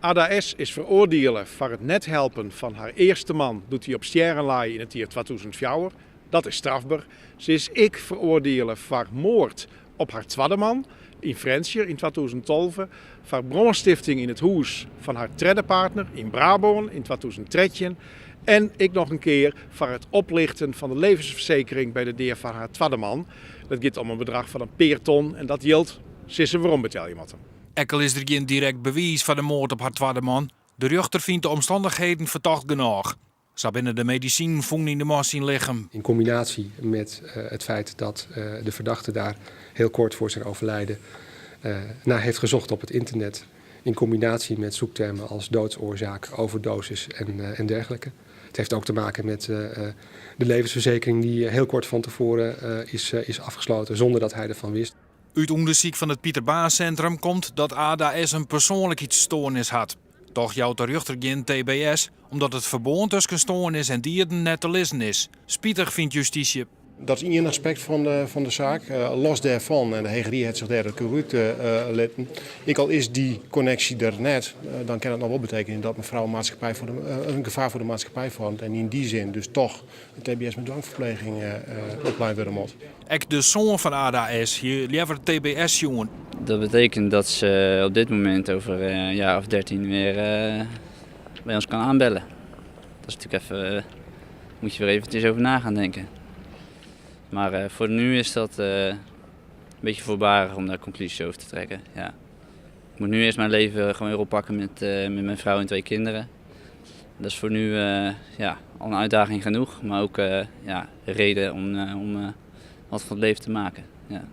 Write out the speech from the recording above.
Ada S. is feroardiele foar it net helpen fan har earste man doe't dy op stjerren lei yn it jier 2004. Dat is strafber. Se is ek feroardiele foar moard op har twadde man yn Frjentsjer yn 2012, foar brânstifting yn it hûs fan har tredde partner yn Brabân yn 2013 en ek noch in kear foar it oplichten fan de levensfersekering by de dea fan har twadde man. Dat giet om in bedrach fan in pear ton en dat jild sil se werombetelje moatte. Ek al is der gjin direkt bewiis foar de moard op har twadde man, de rjochter fynt de omstannichheden fertocht genôch. Sa binne de medisinen fûn yn de man syn lichem. In combinatie met het feit dat de verdachte daar heel kort voor zijn overlijden naar heeft gezocht op het internet. In combinatie met zoektermen als doodsoorzaak, overdosis en dergelijke. Het heeft ook te maken met de levensverzekering die heel kort van tevoren is afgesloten zonder dat hij ervan wist. Ut ûndersyk fan it Pieter Baan Centrum komt dat Ada S. in persoanlikheidsstoarnis hat. Toch jout de rjochter gjin TBS, omdat it ferbân tusken stoarnis en dieden net te lizzen is. Spitich, fynt justysje. Dat is ien aspekt fan de saak. Los dêrfan, en de Hege Rie hat sich dêr it út litten, ek al is dy konneksje der net, dan kin it noch wol betekenje dat mefrou in maatskippij foar de, in gefaar foar de maatskippij foarmet en yn dy sin dus toch in TBS mei dwangferpleging oplein wurde moat. Ek de soan fan Ada S. hie leaver TBS sjoen. Dat betekent dat ze op dit moment over een jaar of 13 weer bij ons kan aanbellen. Dat is natuurlijk even, moet je weer eventjes over na gaan denken. Maar voor nu is dat een beetje voorbarig om daar conclusies over te trekken. Ja. Ik moet nu eerst mijn leven gewoon weer oppakken met mijn vrouw en twee kinderen. Dat is voor nu, ja, al een uitdaging genoeg, maar ook, ja, reden om wat van het leven te maken. Ja.